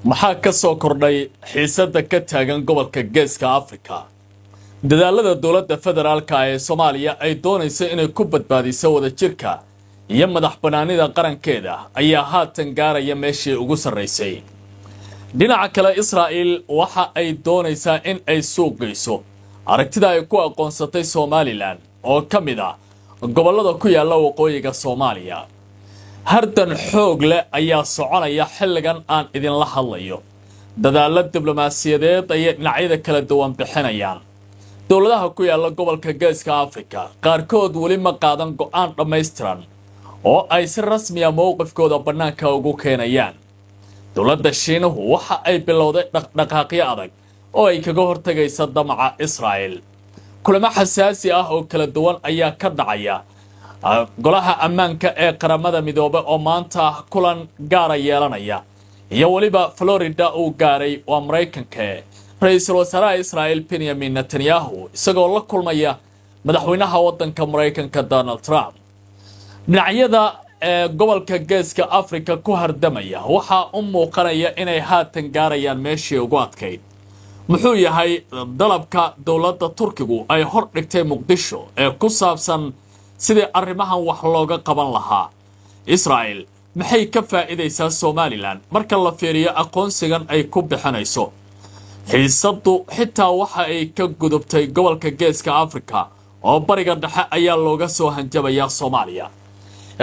Maxaa ka soo kordhay xiisadda ka taagan gobolka Geeska Afrika? Dadaalada dowladda federaalka ee Soomaaliya ay doonayso inay ku badbaadiso wadajirka iyo madax bannaanida qarankeeda ayaa haatan gaaraya meeshii ugu sarraysay. Dhinaca kale, Israa'iil waxa ay doonaysaa in ay suuq geyso aragtida ay ku aqoonsatay Somaliland oo ka mid ah gobollada ku yaalla waqooyiga Soomaaliya. Hardan xoog leh ayaa soconaya xilligan aan idinla hadlayo. Dadaallo diblomaasiyadeed ayay dhinacyada kala duwan bixinayaan. Dowladaha ku yaalla gobolka Geeska Afrika qaarkood weli ma qaadan go'aan dhammaystiran oo ay si rasmiya mowqifkooda bannaanka ugu keenayaan. Dowladda Shiinuhu waxa ay bilowday dhaqdhaqaaqyo adag oo ay kaga hortagaysa damaca Israa'el. Kulamo xasaasi ah oo kala duwan ayaa ka dhacaya Golaha Ammaanka ee Qaramada Midoobay oo maanta kulan gaara yeelanaya, iyo weliba Florida uu gaaray, waa Maraykanka, ra-iisul wasaaraha Israa'il Benyamin Netanyahu, isagoo la kulmaya madaxweynaha waddanka Maraykanka Donald Trump. Dhinacyada ee gobolka Geeska Afrika ku hardamaya waxaa u muuqanaya inay haatan gaarayaan meeshii ugu adkayd. Muxuu yahay dalabka dowladda Turkigu ay hor dhigtay Muqdisho ee ku saabsan sidii arrimahan wax looga qaban lahaa? Israa'el maxay ka faa'iidaysaa Somaliland marka la fiiriyo aqoonsigan ay ku bixinayso? Xiisaddu xitaa waxa ay ka gudubtay gobolka Geeska Afrika oo Bariga Dhexe ayaa looga soo hanjabayaa Soomaaliya.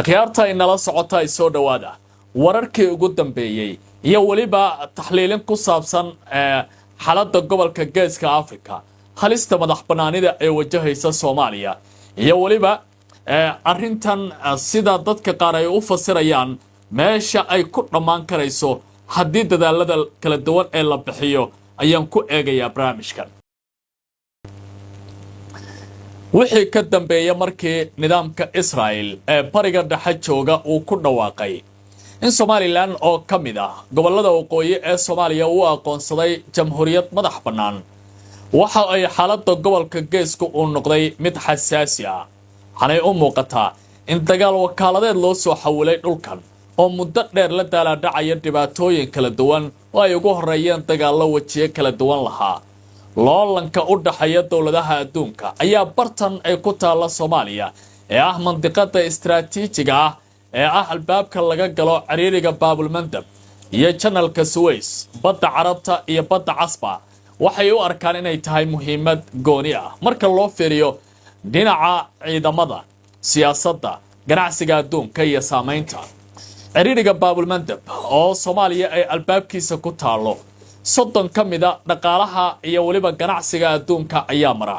Ikhyaarta ay nala socota, ay soo dhowaada. Wararkii ugu dambeeyey iyo weliba taxliilin ku saabsan xaaladda gobolka Geeska Afrika, halista madax bannaanida ee wajahaysa Soomaaliya, iyo weliba arrintan sida dadka qaar ay u fasirayaan meesha ay ku dhammaan karayso haddii dadaalada kala duwan ee la bixiyo, ayaan ku eegayaa barnaamijkan. Wixii ka dambeeya markii nidaamka Israa'el ee Bariga Dhexe jooga uu ku dhawaaqay in Somaliland oo ka mid ah gobollada waqooyi ee Soomaaliya uu aqoonsaday jamhuuriyad madax bannaan, waxa ay xaaladda gobolka Geeska uu noqday mid xasaasi ah. Waxaanay u muuqataa in dagaal wakaaladeed loo soo xawilay dhulkan oo muddo dheer la daalaadhacaya dhibaatooyin kala duwan oo ay ugu horreeyeen dagaallo wejiyo kala duwan lahaa. Loolanka u dhaxeeya dowladaha adduunka ayaa bartan ay ku taalla Soomaaliya ee ah mandiqada istaraatiijiga ah ee ah albaabka laga galo ciriiriga Baabulmandab iyo janalka Suweys, Badda Carabta iyo Badda Casba, waxay u arkaan inay tahay muhiimad gooni ah marka loo fiiriyo dhinaca ciidamada, siyaasadda, ganacsiga adduunka iyo saamaynta. Ciriiriga Baabulmandab oo Soomaaliya ay albaabkiisa ku taallo, 30 ka mida dhaqaalaha iyo weliba ganacsiga adduunka ayaa mara.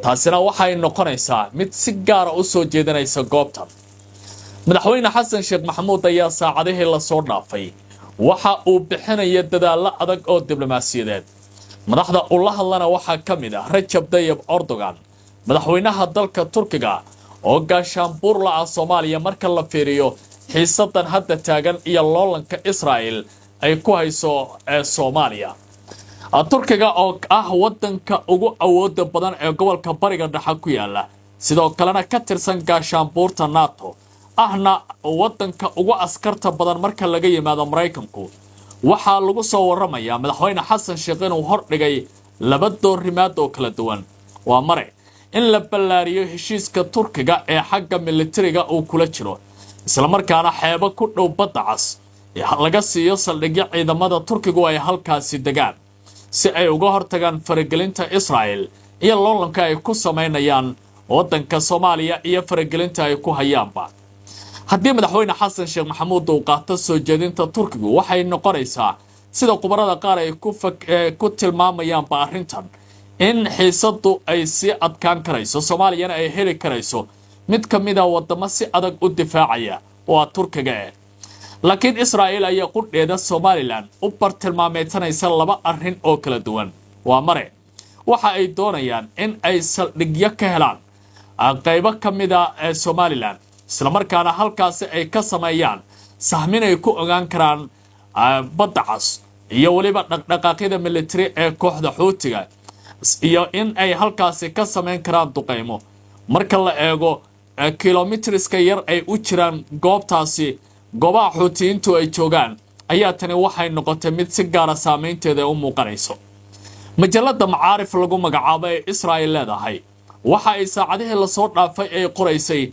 Taasina waxay noqonaysaa mid si gaara u soo jeedinaysa goobtan. Madaxweyne Xasan Sheekh Maxamuud ayaa saacadihii lasoo dhaafay waxa uu bixinaya dadaallo adag oo diblomaasiyadeed. Madaxda ula hadlana waxaa ka mid ah Rajab Dayib Erdogan, madaxweynaha dalka Turkiga oo gaashaanbuur la ah Soomaaliya marka la fiiriyo xiisadan hadda taagan iyo loolanka Israa'el ay ku hayso ee Soomaaliya. Turkiga oo ah waddanka ugu awooda badan ee gobolka Bariga Dhexe ku yaala, sidoo kalena ka tirsan gaashaanbuurta NATO, ahna waddanka ugu askarta badan marka laga yimaado Maraykanku, waxaa lagu soo warramayaa madaxweyne Xasan Sheekh inuu hordhigay laba doorrimaad oo kala duwan. Waa mare in la ballaariyo heshiiska Turkiga ee xagga militariga uu kula jiro, islamarkaana xeebo ku dhow Badda Cas laga siiyo saldhigyo ciidamada Turkigu ay halkaasi degaan, si ay uga hortagaan faragelinta Israa'el iyo loolanka ay ku samaynayaan waddanka Soomaaliya iyo faragelinta ay ku hayaanba. Haddii madaxweyne Xasan Sheekh Maxamuud uu qaato soo jeedinta Turkigu, waxay noqonaysaa, sida khubarada qaar ay ku tilmaamayaanba arrintan, in xiisaddu ay sii adkaan karayso, Soomaaliyana ay heli karayso mid ka mid a waddamo si adag u difaacaya, waa Turkiga eh. Laakiin Israa'il ayaa qudheeda Somaliland u bartilmaameedsanaysa laba arrin oo kala duwan. Waa mare waxa ay doonayaan in ay saldhigyo ka helaan qaybo ka mida ee Somaliland, islamarkaana halkaasi ay ka sameeyaan sahmin ay ku ogaan karaan Badda Cas iyo weliba dhaqdhaqaaqyada military ee kooxda Xuutiga, iyo in ay halkaasi ka samayn karaan duqaymo marka la eego kilomitriska yar ay u jiraan goobtaasi goobaha Xuutiyiintu ay joogaan. Ayaa tani waxay noqotay mid si gaara saameynteeda u muuqanayso. Majalada Macaarif lagu magacaabo ee Israa'il leedahay waxa ay saacadihii lasoo dhaafay ay qoraysay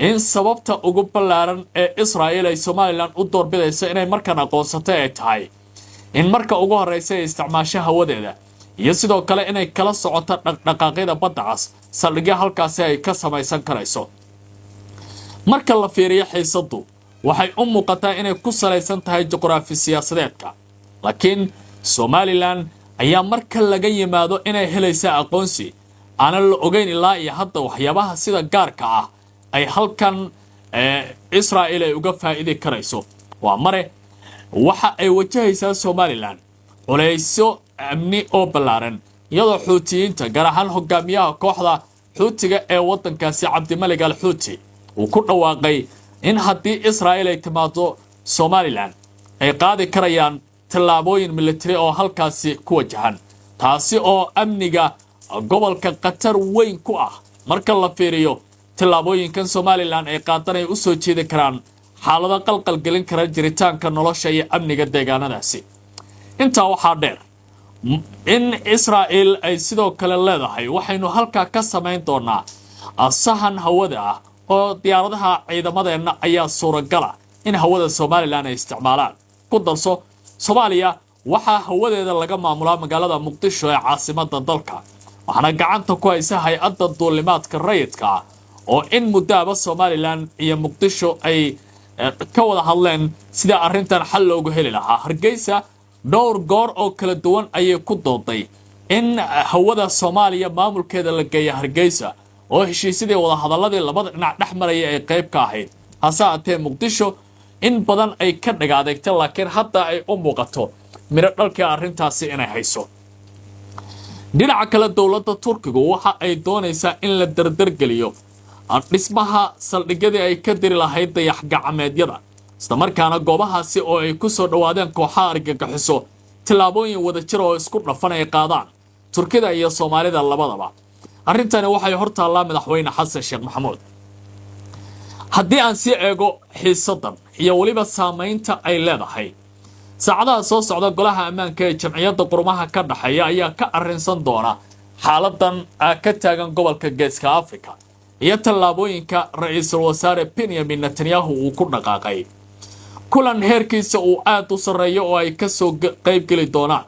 in sababta ugu ballaaran ee Israa'il ay Somalilan u doorbidayso inay markan aqoonsatay ay tahay in marka ugu horreysa ay isticmaasho hawadeeda iyo sidoo kale inay kala socoto dhaqdhaqaaqyada Badda Cas, saldhigyo halkaasi ay ka samaysan karayso. Marka la fiiriyo xiisaddu, waxay u muuqataa inay ku salaysan tahay juqraafi siyaasadeedka, laakiin Somalilan ayaa marka laga yimaado inay helaysa aqoonsi aanan la ogeyn ilaa iyo hadda waxyaabaha sida gaarka ah ay halkan Israa'il ay uga faa'idi karayso. Waa mare waxa ay wajahaysaa Somalilan culaysyo amni oo ballaaran, iyadoo Xuutiyiinta, gaar ahaan hogaamiyaha kooxda Xuutiga ee waddankaasi, Cabdimalig al Xuuti, uu ku dhawaaqay in haddii Israa'il ay timaado Somalilan ay qaadi karayaan tallaabooyin militari oo halkaasi ku wajahan, taasi oo amniga gobolka khatar weyn ku ah. Marka la fiiriyo tallaabooyinkan Somalilan ay qaadanay u soo jeedi karaan xaalado qalqalgelin kara jiritaanka nolosha iyo amniga deegaanadaasi. Intaa waxaa dheer in Israa'il ay sidoo kale leedahay waxaynu halkaa ka samayn doonaa sahan hawada ah oo diyaaradaha ciidamadeenna ayaa suuragala in hawada Somalilan ay isticmaalaan. Ku darso, Soomaaliya waxaa hawadeeda laga maamulaa magaalada Muqdisho ee caasimada dalka, waxaana gacanta ku haysa Hay-adda Duulimaadka Rayidka ah, oo in muddaaba Somalilan iyo Muqdisho ay ka wada hadleen sida arrintan xal loogu heli lahaa. Hargeysa dhowr goor oo kala duwan ayay ku dooday in hawada Soomaaliya maamulkeeda la geeya Hargeysa, oo heshiisyadii wadahadaladii labada dhinac dhex maraya ay qayb ka ahayd. Hase haatee Muqdisho in badan ay ka dhaga adeegtay, laakiin hadda ay u muuqato midho dhalkii arrintaasi inay hayso. Dhinaca kale, dowladda Turkigu waxa ay doonaysaa in la dardargeliyo dhismaha saldhigyadii ay ka diri lahayd dayax gacmeedyada, islamarkaana goobahaasi oo ay ku soo dhowaadeen kooxaha argagixiso tillaabooyin wadajir oo isku dhafan ay qaadaan Turkida iyo Soomaalida labadaba. Arrintani waxay hor taallaa Madaxweyne Xasan Sheekh Maxamuud. Haddii aan sii eego xiisadan iyo weliba saamaynta ay leedahay, saacadaha soo socda Golaha Ammaanka ee Jamciyadda Quruumaha ka Dhexeeya ayaa ka arrinsan doona xaaladan ka taagan gobolka Geeska Africa iyo tallaabooyinka Ra-iisul Wasaare Benyamin Netanyahu uu ku dhaqaaqay. Kulan heerkiisa uu aad u sarreeyo oo ay kasoo qaybgeli doonaan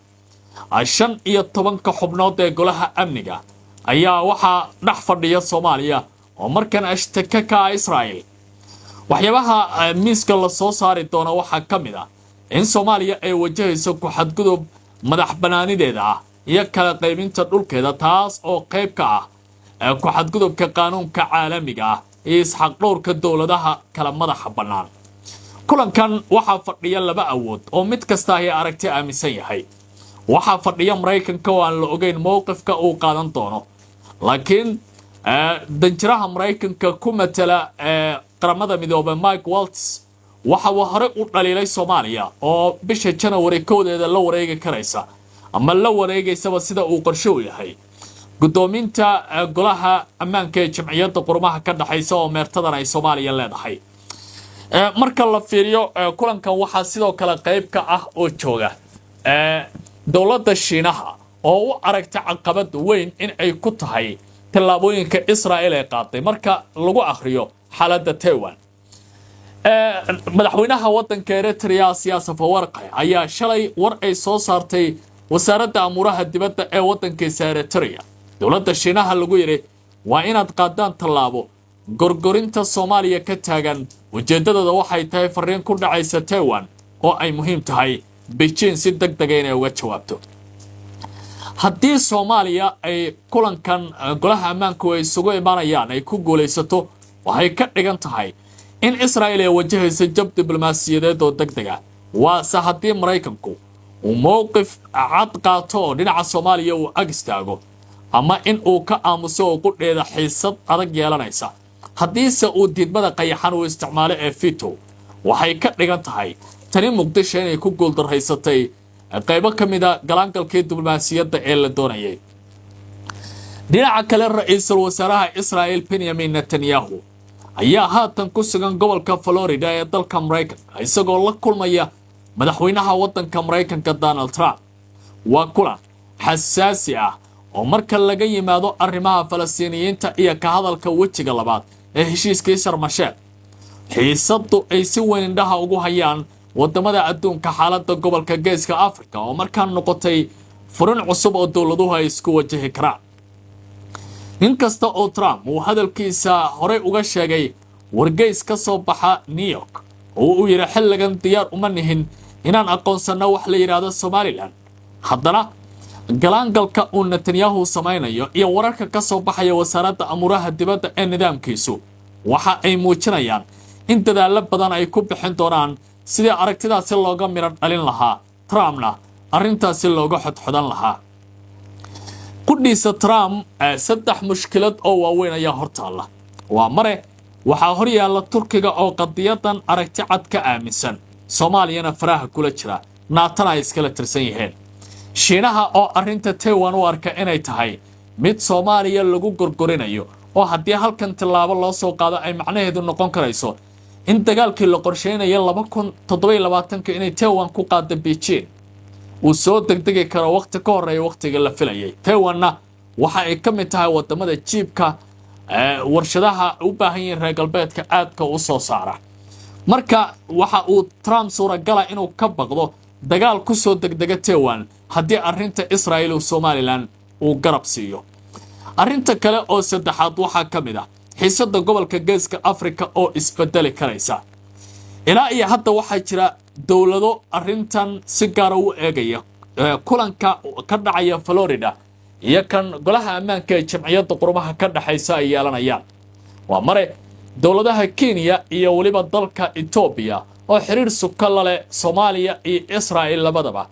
15-ka xubnood ee Golaha Amniga ayaa waxaa dhex fadhiya Soomaaliya oo markan ashtaka ka ah Israa'el. Waxyaabaha miiska la soo saari doono waxaa ka mid ah in Soomaaliya ay wajahayso ku-xadgudub madax bannaanideeda ah iyo kala qaybinta dhulkeeda, taas oo qayb ka ah ku-xadgudubka qaanuunka caalamiga ah iyo isxaq dhowrka dowladaha kala madaxa bannaan. Kulankan waxaa fadhiya laba awood oo mid kasta ahi aragti aaminsan yahay. Waxaa fadhiya Maraykanka oo aan la ogeyn mowqifka uu qaadan doono, laakiin danjiraha Maraykanka ku matala Qaramada Midoobay, Mike Waltz, waxa uu hore u dhaliilay Soomaaliya oo bisha Janawari 1-deeda la wareegi karaysa ama la wareegaysaba, sida uu qorshe u yahay, guddoominta Golaha Ammaanka ee Jamciyadda Quruumaha ka Dhexaysa, oo meertadan ay Soomaaliya leedahay. Marka la fiiriyo kulankan, waxaa sidoo kale qayb ka ah oo jooga dowladda Shiinaha oo u aragta caqabad weyn in ay ku tahay tallaabooyinka Israa'il ay qaaday marka lagu akhriyo xaaladda Taiwan. Madaxweynaha waddanka Eritrea, Isaias Afwerki, ayaa shalay war ay soo saartay wasaaradda amuuraha dibadda ee waddankiisa Eritrea dowladda Shiinaha lagu yidhi waa inaad qaadaan tallaabo gorgorinta Soomaaliya ka taagan. Ujeeddadooda waxay tahay fariin ku dhacaysa Taiwan oo ay muhiim tahay Beijing si deg dega inay uga jawaabto. Haddii Soomaaliya ay kulankan Golaha Ammaanku ay isugu imanayaan ay ku guulaysato, waxay ka dhigan tahay in Israa'il ay wajahayso jab diblomaasiyadeed oo deg deg ah. Waase haddii Maraykanku uu mowqif cad qaato oo dhinaca Soomaaliya uu ag istaago, ama in uu ka aamuso oo qudheeda xiisad adag yeelanaysa. Haddiise uu diidmada qayaxan uu isticmaalo ee veto, waxay ka dhigan tahay tani Muqdisho inay ku guuldarraysatay qaybo ka mida galaangalkii diblomaasiyadda ee la doonayay. Dhinaca kale, Ra-iisul Wasaaraha Israa'il Benyamin Netanyahu ayaa haatan ku sugan gobolka Florida ee dalka Maraykanka, isagoo la kulmaya Madaxweynaha waddanka Maraykanka Donald Trump. Waa kulan xasaasi ah oo marka laga yimaado arrimaha Falastiiniyiinta iyo ka hadalka wejiga labaad ee heshiiskii Sharmasheekh, xiisaddu ay si weyn indhaha ugu hayaan wadamada adduunka xaaladda gobolka Geeska Africa oo markaan noqotay furin cusub oo dowladuhu ay isku wajahi karaan. Inkasta oo Trump uu hadalkiisa horey uga sheegay wargeys ka soo baxa New York oo uu yidhi xilligan diyaar uma nihin inaan aqoonsanno wax la yidhaahdo Somaliland, haddana galaangalka uu Netanyahu samaynayo iyo wararka ka soo baxaya wasaaradda amuuraha dibadda ee nidaamkiisu waxa ay muujinayaan in dadaallo badan ay ku bixin doonaan sidii aragtidaasi looga midho dhalin lahaa, Trumpna arrintaasi looga xodxodan lahaa. Qudhiisa Trump saddex mushkilad oo waaweyn ayaa hortaalla. Waa mare, waxaa hor yaalla Turkiga oo qadiyadan aragti cad ka aaminsan, Soomaaliyana faraha kula jira, Naatana ay iskala tirsan yihiin, Shiinaha oo arrinta Taiwan u arka inay tahay mid Soomaaliya lagu gorgorinayo oo haddii halkan tillaabo loo soo qaado ay macnaheedu noqon karayso in dagaalkii la qorsheynaya 2027-ka inay Taiwan ku qaada Beijing uu soo degdegi karo wakhti ka horreeya wakhtiga la filayay. Taiwanna waxa ay ka mid tahay wadamada chip-ka warshadaha u baahan yihiin reer galbeedka aadka u soo saara. Marka waxa uu Trump suuragala inuu ka baqdo dagaal ku soo degdega Taiwan haddii arrinta Israel uu Somaliland uu garab siiyo. Arrinta kale oo saddexaad waxaa ka mid ah xiisadda gobolka Geeska Africa oo isbedeli karaysa. Ilaa iyo hadda waxaa jira dowlado arrintan si gaara u eegaya kulanka ka dhacaya Florida iyo kan Golaha Ammaanka ee Jamciyadda Qurumaha ka dhexaysa ay yeelanayaan. Waa mare, dowladaha Kenya iyo weliba dalka Etoobiya oo xiriir suka la leh Soomaaliya iyo Israa'il labadaba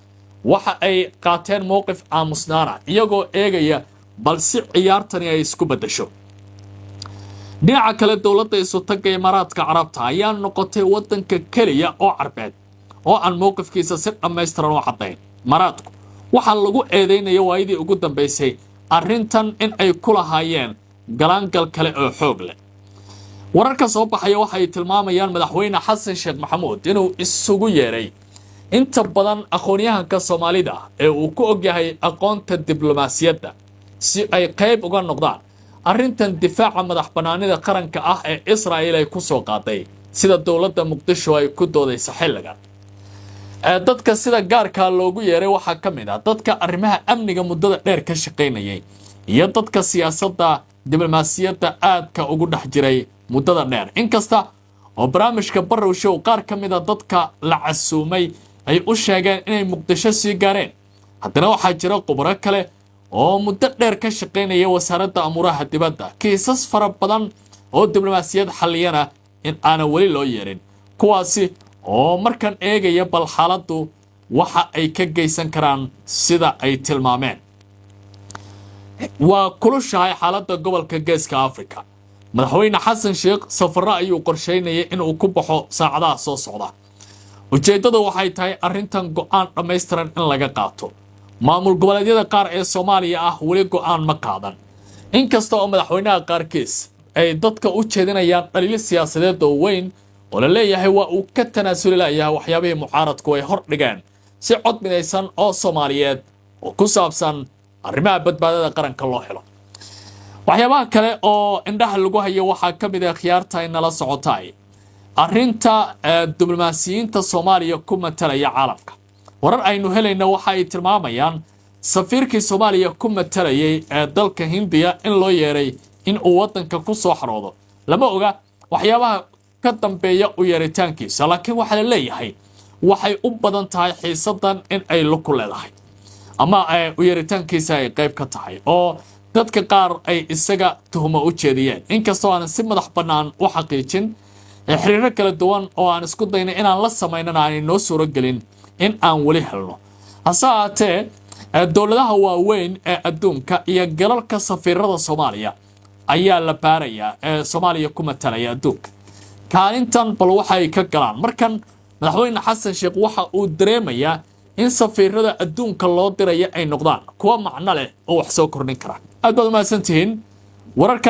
waxa ay qaateen mowqif aamusnaana, iyagoo eegaya bal si ciyaartani ay isku beddesho. Dhinaca kale, dowladda Isutagga Imaaraadka Carabta ayaa noqotay waddanka keliya oo Carbeed oo aan mowqifkiisa si dhammaystiran u caddayn. Imaaraadku waxaa lagu eedaynaya waayadii ugu dambaysay arrintan in ay ku lahaayeen galaangal kale oo xoog leh. Wararka soo baxaya waxay tilmaamayaan Madaxweyne Xasan Sheekh Maxamuud inuu isugu yeedhay inta badan aqoon-yahanka Soomaalida ee uu ku ogyahay aqoonta diblomaasiyadda si ay qayb uga noqdaan arrintan difaaca madax bannaanida qaranka ah ee Israa'il ay ku soo qaaday, sida dowladda Muqdisho ay ku doodaysa xilligan. Dadka sida gaarkaa loogu yeeray waxaa ka mid ah dadka arrimaha amniga muddada dheer ka shaqaynayay iyo dadka siyaasadda diblomaasiyadda aadka ugu dhex jiray muddada dheer. Inkasta oo barnaamijka Barrow Show qaar ka mida dadka la casuumay ay u sheegeen inay Muqdisho sii gaareen, haddana waxaa jira khubro kale oo muddo dheer ka shaqaynaya wasaaradda amuuraha dibadda, kiisas fara badan oo diblomaasiyad xalliyana in aanan weli loo yeerin, kuwaasi oo markan eegaya bal xaaladdu waxa ay ka geysan karaan. Sida ay tilmaameen, waa kulushahay xaaladda gobolka Geeska Africa. Madaxweyne Xasan Sheekh safarro ayuu qorsheynayay inuu ku baxo saacadaha soo socda. Ujeeddadu waxay tahay arrintan go'aan dhammaystiran in laga qaato. Maamul goboleedyada qaar ee Soomaaliya ah weli go'aan ma qaadan, inkasta oo madaxweynaha qaarkiis ay dadka u jeedinayaan dhaliilo siyaasadeed oo weyn oo la leeyahay waa uu ka tanaasuli layahay waxyaabihii mucaaradku ay hor dhigeen si cod midaysan oo Soomaaliyeed oo ku saabsan arrimaha badbaadada qaranka loo helo. Waxyaabaha kale oo indhaha lagu hayo waxaa ka mid ah, khiyaarta ay nala socotay, arrinta diblomaasiyiinta Soomaaliya ku matalaya caalamka. Warar aynu helayna waxa ay tilmaamayaan safiirkii Soomaaliya ku matalayay ee dalka Hindiya in loo yeeray in uu waddanka ku soo xaroodo. Lama oga waxyaabaha ka dambeeya u yeeritaankiisa, laakiin waxaa la leeyahay waxay u badan tahay xiisadan in ay lug ku leedahay ama u yeeritaankiisa ay qayb ka tahay, oo dadka qaar ay isaga tuhmo u jeediyeen, inkastoo aanan si madax bannaan u xaqiijin. Xiriiro kala duwan oo aan isku daynay inaan la samaynana aanay noo suuro gelin in aan weli helno. Hase ahaatee, dowladaha waaweyn ee adduunka iyo galalka safiirada Soomaaliya ayaa la baarayaa ee Soomaaliya ku matalaya adduunka kaalintan bal waxay ka galaan. Markan Madaxweyne Xasan Sheekh waxa uu dareemayaa in safiirada adduunka loo diraya ay noqdaan kuwo macno leh oo wax soo kordhin kara. Aad baad umahadsan tihiin wararka.